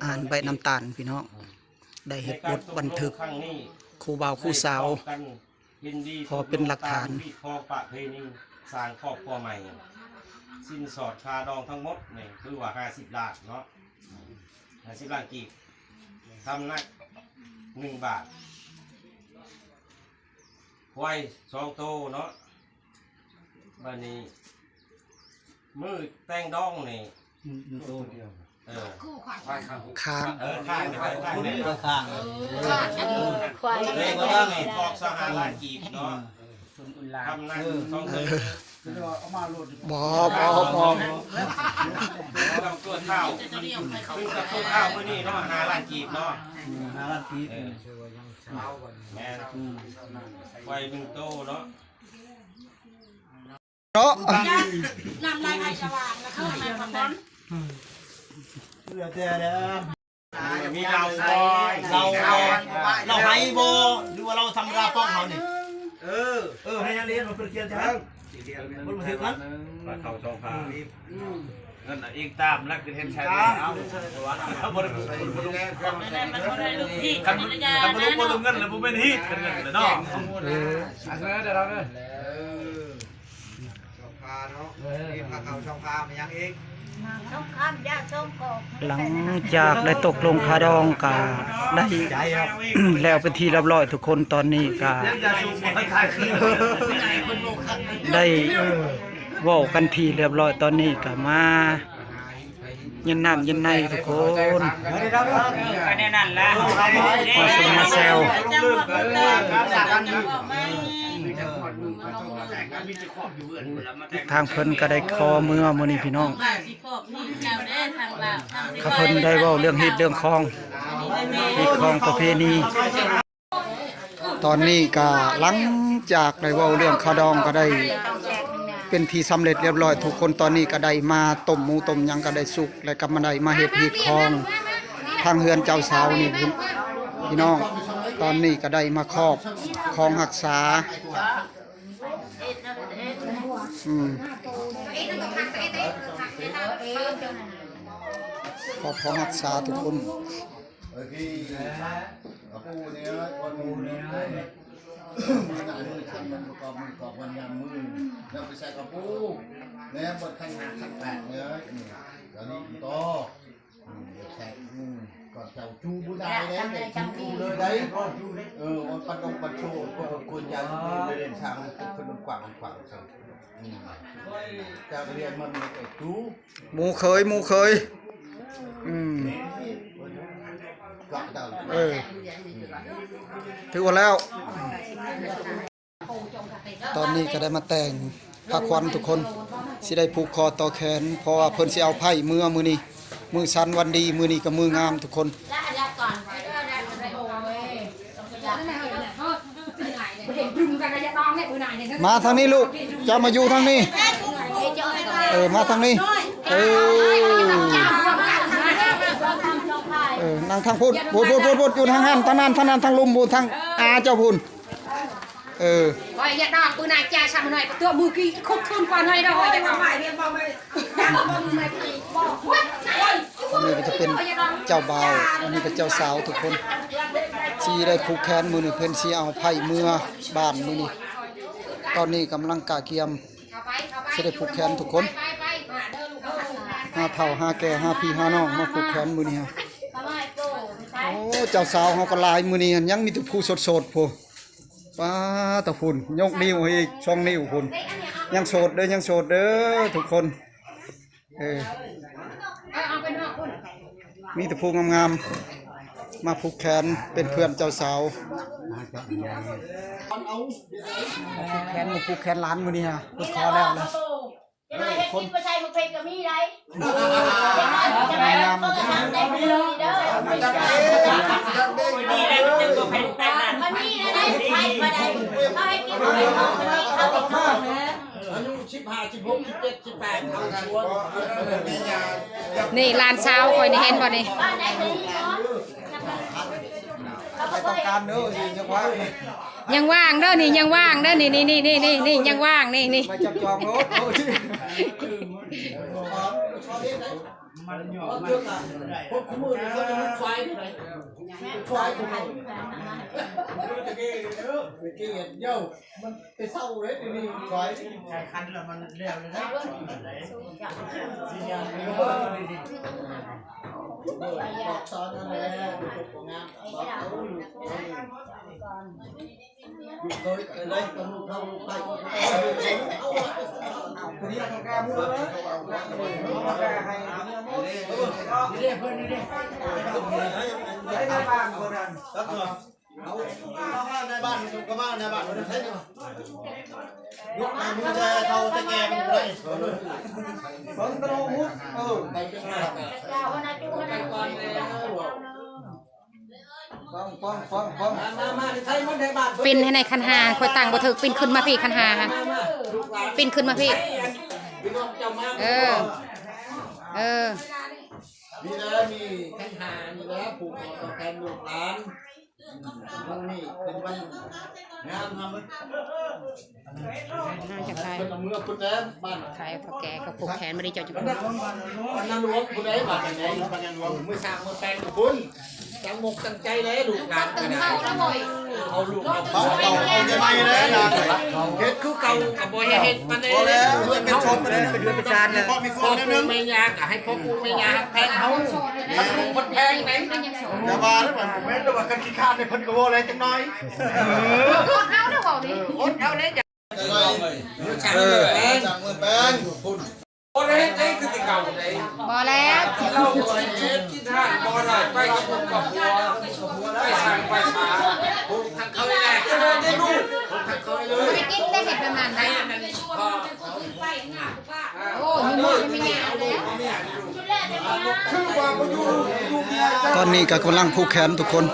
ອ່ານໃບນຳຕານພີ່ນ້ອງ ໄດ້ເຮັດບົດບັນທຶກຄູ່ບ່າວຄູ່ສາວ ພໍເປັນຫຼັກຖານ. ຂອງປະເພນີສ້າງຄອບຄົວໃໝ່ ສິນສອດຄ່າດອງທັງໝົດນີ້ຄືວ່າຫ້າສິບລ້ານເນາະ ຫ້າສິບລ້ານກີບ ຄຳໜັກໜຶ່ງບາດ ຄວາຍສອງໂຕເນາະ. ບາດນີ້ມື້ແຕ່ງດອງນີ້ ອືມ ໂຕດຽວ ເອີ ຄາງ ເອີ ຄາງ ຄາງ ຄາງ ຄາງ ຄາງ ຄວາຍ ເອີ ຄວາຍນີ້ຖອກຊາວຫ້າລ້ານກີບເນາະ ຄຳນັ້ນສອງເທື່ອ ບໍ່ ບໍ່ ບໍ່ ເອົາຕົວເຂົ້າ ຄືກັບຕົວເຂົ້າມື້ນີ້ເນາະ ຫ້າລ້ານກີບເນາະ ອືມ ຫ້າລ້ານກີບ ເອີ ແມ່ນ ອືມ ຄວາຍໜຶ່ງໂຕເນາະ. ເນາະ ນ້ຳໄຫຼໄອສະຫວ່າງນະ ເຂົ້າມາພັກຜ່ອນ ເຫຼືອແຕ່ແລ້ວ ມີເຫຼົ້າບໍ່ ເຫຼົ້າບໍ່ ເຫຼົ້າໄຮບໍ່ ຫຼືວ່າເຫຼົ້າທຳມະດາປ້ອງເຮົານີ້ ເອີ ເອີ ໃຫ້ຍັງເດ ມັນເປັນກຽນຈັ່ງນັ້ນ ມັນບໍ່ຖືກນັ້ນ ວ່າເຂົ້າຊ່ອງພາ ອືມ ເງິນນະອີງຕາມລະຄືເຮັດໃຊ້ເອົາ ບໍ່ໄດ້ ບໍ່ໄດ້ ບໍ່ໄດ້ ຄັນບໍ່ລົງເງິນລະບໍ່ແມ່ນຮີດ ຄັນເງິນລະເນາະ ເອີ ເອົາເດີ ເອີ ຊ່ອງພາເນາະ ເອີ ມີພາເຂົ້າຊ່ອງພາ ມີຫຍັງອີກ ຊ່ອງຄຳ ຢາຊ່ອງກອກ. ຫຼັງຈາກໄດ້ຕົກລົງຄ່າດອງກະໄດ້ ແລ້ວເປັນທີ່ລຽບຮ້ອຍທຸກຄົນ ຕອນນີ້ກະໄດ້ເວົ້າກັນທີ່ລຽບຮ້ອຍ ຕອນນີ້ກະມາ ເຢັນນ້ຳເຢັນໃນທຸກຄົນ ມາຊົມມາແຊວ ທາງເພິ່ນກໍໄດ້ຂໍເມືອມື້ນີ້ພີ່ນ້ອງ ຂ້າເພິ່ນໄດ້ເວົ້າເລື່ອງຮີດເລື່ອງຄອງ ຮີດຄອງປະເພນີ. ຕອນນີ້ກະຫຼັງຈາກໄດ້ເວົ້າເລື່ອງຄ່າດອງກະໄດ້ເປັນທີ່ສຳເລັດລຽບຮ້ອຍທຸກຄົນ ຕອນນີ້ກະໄດ້ມາຕົ້ມໝູຕົ້ມຫຍັງກະໄດ້ສຸກ ແລະກະມາໄດ້ມາເຮັດຮີດຄອງທາງເຮືອນເຈົ້າສາວນີ້ພີ່ນ້ອງ ຕອນນີ້ກະໄດ້ມາຄອບຄອງຮັກສາ ອືມ ຄອບຄອງຮັກສາທຸກຄົນ. ເອີ ພີ່ ອາປູນີ້ ວັນມື້ນີ້ ມື້ໜ້າມື້ຄັນ ມື້ກອບມື້ກອບ ວັນຍາມມື້ ແລ້ວໄປໃສ່ກະປູ ແລ້ວເບິດຄັນຫ້າຄັນແປດເລີຍ ນີ້ ຕອນນີ້ຕໍ່ ອືມ ແຊະ ອືມ ກ່ອນເຈົ້າຈູບໍ່ໄດ້ເດ້ ໄດ້ຈູເລີຍໄດ້ ເອີ ວັນປັດດົງປັດໂຊ ຄົນ ຄົນຢາກເລີຍ ເຫຼັ້ນຊ່າງ ເພິ່ນກວ້າງ ກວ້າງ ອືມ ເຈົ້າຮຽນມັນໄປຈູ ໝູ່ເຂີຍ ໝູ່ເຂີຍ ອືມ ເອີ ຖືວ່າແລ້ວ ຕອນນີ້ກໍໄດ້ມາແຕ່ງພາຂວັນທຸກຄົນ ຊິໄດ້ຜູກຄໍຕໍ່ແຂນ ເພາະວ່າເພິ່ນຊິເອົາໄພ້ເມືອມື້ນີ້ ມື້ສັນວັນດີ ມື້ນີ້ກໍມື້ງາມທຸກຄົນ. ມາທາງນີ້ລູກ ເຈົ້າມາຢູ່ທາງນີ້ ເອີ ມາທາງນີ້ ເອີ ເອີ ນັ່ງທາງພຸ້ນ ພຸ້ນ ພຸ້ນ ຢູ່ທາງຫັ້ນ ທາງນັ້ນ ທາງນັ້ນ ທາງລຸ່ມພຸ້ນ ທາງອາເຈົ້າພຸ້ນ ເອີ ຂ້ອຍຢາກດອກ ປືນາຈາຊ້ຳໜ້ອຍ ຕົວະມືກີ້ ຄຸກຄືນກວ່າໜ້ອຍດອກ ຂ້ອຍຢາກດອກ ອັນນີ້ກໍຈະເປັນເຈົ້າບ່າວ ອັນນີ້ກໍເຈົ້າສາວທຸກຄົນ ຊິໄດ້ຜູກແຂນມື້ນີ້ ເພິ່ນຊິເອົາໄພ້ເມືອບ້ານມື້ນີ້ ຕອນນີ້ກຳລັງກະກຽມຊິໄດ້ຜູກແຂນທຸກຄົນ ຫາເຖົ້າຫາແກ່ ຫາພີ່ຫານ້ອງມາຜູກແຂນມື້ນີ້ ໂອ້ ເຈົ້າສາວເຮົາກໍຫຼາຍ ມື້ນີ້ຍັງມີແຕ່ຜູ້ໂສດໆ ພຸ້ນ ປາດຕະພຸ້ນ ຍົກນິ້ວໃຫ້ອີກສອງນິ້ວພຸ້ນ ຍັງໂສດເດີ ຍັງໂສດເດີທຸກຄົນ ເອີ ເອີ ເອົາໄປນອກພຸ້ນ ມີແຕ່ຜູ້ງາມໆ ມາຜູກແຂນເປັນເພື່ອນເຈົ້າສາວ ມາຜູກແຂນ ມາຜູກແຂນຫຼານມື້ນີ້ຮະ ເພິ່ນຂໍແລ້ວລະ ເອີ ຄົນ ເດັກນ້ອຍເຮັດກິນບໍ່ໃສ່ໝາກເຜັດກໍມີໄດ໋ ເດັກນ້ອຍຈະໄດ້ ງາມໆ ເຂົາຈະທຳໄດ້ມື້ນີ້ເດີ ມັນມີແລ້ວ ມັນຈຶ່ງບໍ່ແພງແປດລ້ານ ມັນມີແລ້ວໄດ໋ ໃຜບໍ່ໄດ້ ເຂົາເຮັດກິນບໍ່ໄດ້ ເຂົາເຮັດກິນ ອາຍຸສິບຫ້າ ສິບຫົກ ສິບເຈັດ ສິບແປດ ເອົາຊວນ ນີ້ຫຼານສາວຂ້ອຍນີ້ ເຫັນບໍ່ນີ້ ບໍ່ຕ້ອງການເດີ ຍັງວ່າງ ຍັງວ່າງເດີນີ້ ຍັງວ່າງເດີນີ້ ນີ້ ນີ້ ຍັງວ່າງນີ້ ນີ້ ໄປຈັບຈອງໂລດ ມັນຍອມ ຄົນຄູ່ມືນີ້ເຂົາຈະມັນຄວາຍເດ້ ຄວາຍຂອງເຮົາ ເມື່ອກີ້ເຫັນເດີ ມັນໄປເຊົາເດ້ ດຽວນີ້ມັນຄວາຍ ໃສ່ຄັນແລ້ວມັນແລ້ວເລີຍນະ ຊິຍາກເລີຍ ບອກສອນນັ້ນແຫຼະ ລູກບໍ່ງາມ ບອກເອົາລູກ ລູກເຂີຍກໍເລີຍ ລູກເຮົາລູກໄປ ເອົາຜູ້ດຽວເຂົາກະໝູ່ເລີຍ ເອົາມາກະໃຫ້ຜູ້ດຽວໝົດ ນີ້ເດ້ ເພິ່ນນີ້ເດ້ ໃຊ້ແມ່ບ້ານເພິ່ນນັ້ນ ເອົາ ເອົາ ນາຍບ້ານ ກະມານາຍບ້ານ ໃຊ້ ຍົກໃຫ້ມືແຕ່ເຖົ້າແຕ່ແກ່ມັນບໍ່ໄດ້ ເບິ່ງຕະໂລມຸດ ເອີ ໄປເປັນ ຟັງ ຟັງ ຟັງ ຟັງ ມາ ມາ ມາ ໃຊ້ມັນໃນບ້ານ ປິ່ນໃຫ້ແນ່ ຄັນຫາ ຂ້ອຍຕັ້ງບໍ່ຖືກ ປິ່ນຂຶ້ນມາພີ້ ຄັນຫາ ມາ ມາ ມາ ປິ່ນຂຶ້ນມາພີ້ ພີ່ນ້ອງເຈົ້າມາ ເອີ ເອີ ມີແລ້ວ ມີຄັນຫາ ມີແລ້ວ ຜູກເອົາແທນລູກຫຼານ ມື້ນີ້ເປັນວັນງາມນຳ ເຮົາຈະໄດ້ ເພິ່ນເອົາເມືອພຸ້ນແລ້ວ ບ້ານ ໄທເຖົ້າແກ່ກໍຜູກແຂນ ມື້ນີ້ເຈົ້າຈະຜູກ ບັນນາຫຼວງພຸ້ນແລ້ວ ບ້ານໃດ ມື້ສ້າງມື້ແປງພຸ້ນ ຕັ້ງອົກຕັ້ງໃຈແລ້ວ ລູກຫຼານກໍໄດ້ ເອົາລູກເອົາເຕົ້າ ເອົາໃຫຍ່ແລ້ວນາງ ເຮັດຄືເກົ່າກໍບໍ່ໃຫ້ເຮັດປານໃດ ພໍແລ້ວ ເຮັດເປັນຊົນປານໃດ ເປັນເຮືອນເປັນຊານແລ້ວ ພໍ່ປູ່ແມ່ຍ່າກໍໃຫ້ພໍ່ປູ່ແມ່ຍ່າຮັກແພງເຮົາ ມັນລູກມັນແພງໄດ໋ ຢ່າວ່າແລ້ວ ມັນແມ່ນແລ້ວວ່າ ຄັນຂີ້ຄ້ານນີ້ເພິ່ນກໍເວົ້າແລ້ວຈັກໜ້ອຍ ເອີ ເອົາແລ້ວເວົ້ານີ້ ເອີ ເອີ ເອີ ບໍ່ໄດ້ເຮັດໃດຄືແຕ່ເກົ່າໃດ ບໍ່ແລ້ວ ກິນເຫຼົ້າບໍ່ໄດ້ ກິນເຮັດ ກິນທານບໍ່ໄດ້ ໄປກັບລູກກັບຜົວ ໄປສ້າງໄປສາ ທາງເຂົານີ້ແຫຼະ ຈະເລີນໄດ້ລູກ ທາງເຂົານີ້ເລີຍ ບໍ່ໄດ້ກິນໄດ້ເຮັດແບບນັ້ນໄດ໋ ໂອ້ ມີໝົດ ມີຫຍັງແລ້ວ ຄືວ່າບໍ່ຢູ່ ຢູ່ເມຍ ຕອນນີ້ກໍກຳລັງຜູກແຂນທຸກຄົນ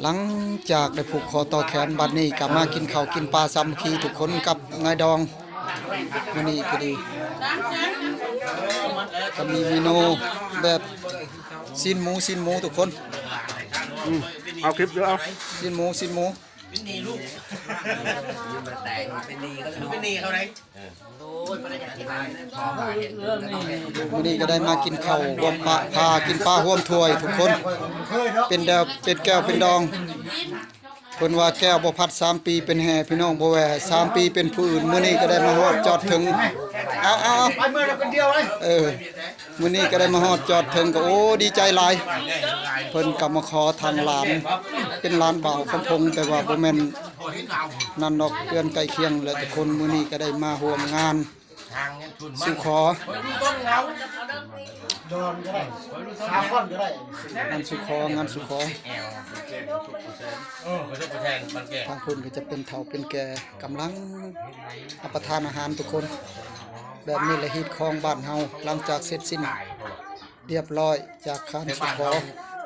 ຫຼັງຈາກໄດ້ຜູກຄໍຕໍ່ແຂນ ບັດນີ້ກໍມາກິນເຂົ້າກິນປາສາມັກຄີທຸກຄົນກັບນາຍດອງ ມື້ນີ້ກໍດີ ກໍມີເມນູແບບຊີ້ນໝູ ຊີ້ນໝູທຸກຄົນ ອືມ ເອົາຄລິບເດີ ເອົາ ຊີ້ນໝູ ຊີ້ນໝູ ເປັນໜີ້ລູກ ແຕ່ງເປັນໜີ້ເຂົາ ເປັນໜີ້ເຂົາໄດ໋ ມື້ນີ້ກໍໄດ້ມາກິນເຂົ້າຮ່ວມປະ ພາກິນປາຮ່ວມຖ້ວຍທຸກຄົນ ເປັນແດວ ເປັນແກ້ວເປັນດອງ ເພິ່ນວ່າແກ້ວບໍ່ພັດສາມປີເປັນແຫ່ ພີ່ນ້ອງບໍ່ແຫວ່ ສາມປີເປັນຜູ້ອື່ນ ມື້ນີ້ກໍໄດ້ມາຮອດຈອດເຖິງ ເອົາ ເອົາ ເອົາ ໄປເມືອລະຄົນດຽວເລີຍ ເອີ ມື້ນີ້ກໍໄດ້ມາຮອດຈອດເຖິງກໍ ໂອ້ ດີໃຈຫຼາຍ ເພິ່ນກໍມາຂໍທາງຫຼານ ເປັນຫຼານບ່າວຄຳພົງ ແຕ່ວ່າບໍ່ແມ່ນນັ້ນດອກ ເຮືອນໃກ້ຄຽງແຫຼະທຸກຄົນ ມື້ນີ້ກໍໄດ້ມາຮ່ວມງານສູ່ຂໍ ດອນກໍໄດ້ ສາຄອນກໍໄດ້ ງານສູ່ຂໍ ງານສູ່ຂໍ ເອີ ເຂົາເຈົ້າຜູ້ແທນບ້ານແກ້ ທາງພຸ້ນກໍຈະເປັນເຖົ້າເປັນແກ່ ກຳລັງຮັບປະທານອາຫານທຸກຄົນ. ແບບນີ້ແຫຼະຮີດຄອງບ້ານເຮົາ ຫຼັງຈາກເສັດສິ້ນ ລຽບລ້ອຍຈາກການສູ່ຂໍ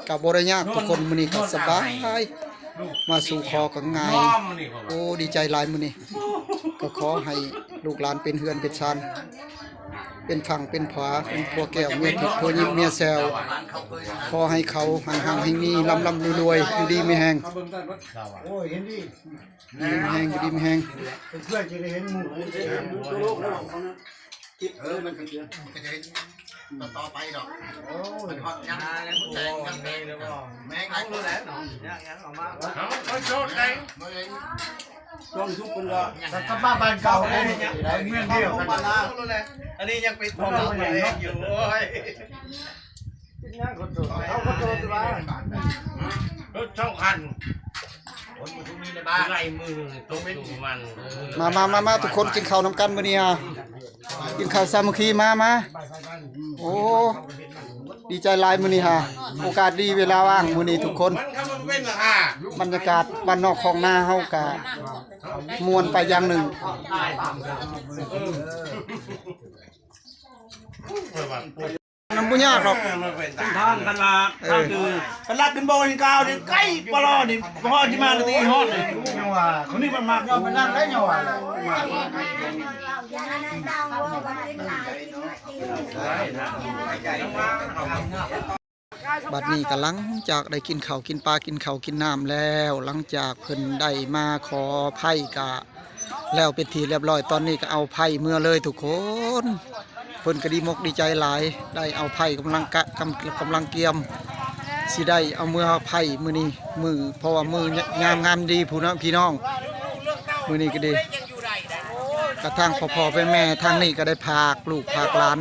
ກໍບໍ່ໄດ້ຍາກທຸກຄົນ. ມື້ນີ້ກໍສະບາຍ ມາສູ່ຂໍກໍງ່າຍ. ໂອ້ ດີໃຈຫຼາຍມື້ນີ້ ກໍຂໍໃຫ້ລູກຫຼານເປັນເຮືອນເປັນຊານ ເປັນຝັ່ງເປັນຜາ ເປັນຜົວແກ້ວເມຍທິບ ຜົວຍິບເມຍແຊວ. ຂໍໃຫ້ເຂົາຮັ່ງໆມີ ລ່ຳໆລວຍໆ ຢູ່ດີມີແຮງ ໂອ້ຍ ເຫັນດີ ຢູ່ດີມີແຮງ ຢູ່ດີມີແຮງ ເພື່ອຈະໄດ້ເຫັນໝູ່ ເອີ ມັນກໍ ມັນກໍຈະເຫັນຕໍ່ໆໄປດອກ. ໂອ້ຍ ມັນຮອດຍັງແມງ ແມງເອົາໂລດແຫຼະເນາະ ຍັງໆເອົາມາ ເອົາໂລດໄດ້ ຕ້ອງທຸກຄົນກໍກັບມາບ້ານເກົ່າ ເມືອງດຽວກັນ. ອັນນີ້ຍັງເປັນຂອງເຮົາເອງຢູ່ ໂອ້ຍ ເອົາຂອໂທດວ່າ ລົດສອງຄັນ ຄົນຢູ່ທຸກນີ້ໃນບ້ານ ໄລ່ມືຕົກຢູ່ມັນ. ມາ ມາ ມາ ມາ ທຸກຄົນກິນເຂົ້ານຳກັນມື້ນີ້ ກິນເຂົ້າສາມັກຄີ ມາ ມາ. ໂອ້ ດີໃຈຫຼາຍມື້ນີ້ຫາ ໂອກາດດີເວລາວ່າງມື້ນີ້ທຸກຄົນ ບັນຍາກາດບ້ານນອກຄອກນາເຮົາກະມ່ວນໄປຢ່າງໜຶ່ງ. ມັນບໍ່ຍາກດອກ ເສັ້ນທາງຄັນວ່າ ເອີ ຄັນຄື ຄັນລັກຂຶ້ນບໍ່ເຫັນກາວນີ້ ໃກ້ປະລໍນີ້ ບໍ່ຮອດທີ່ມານາທີຮອດນີ້ ຍັງວ່າຄົນນີ້ມັນມັກ ຍ້ອນມັນນັ້ນແຫຼະ ຍັງວ່າ ບັດນີ້ກໍຫຼັງຈາກໄດ້ກິນເຂົ້າກິນປາ ກິນເຂົ້າກິນນ້ຳແລ້ວ ຫຼັງຈາກເພິ່ນໄດ້ມາຂໍໄພ້ກະແລ້ວເປັນທີ່ລຽບລ້ອຍ ຕອນນີ້ກໍເອົາໄພ້ເມືອເລີຍທຸກຄົນ. ເພິ່ນກໍດີມົກດີໃຈຫຼາຍ ໄດ້ເອົາໄພ້ກຳລັງກະ ກຳ ກຳລັງກຽມ ຊິໄດ້ເອົາເມືອໄພ້ມື້ນີ້ ມື້ ເພາະວ່າມື້ຍາມງາມດີພຸ້ນເນາະພີ່ນ້ອງ. ມື້ນີ້ກໍດີ ກະທາງພໍ່ໆແມ່ໆ ທາງນີ້ກໍໄດ້ພາກລູກພາກຫຼານ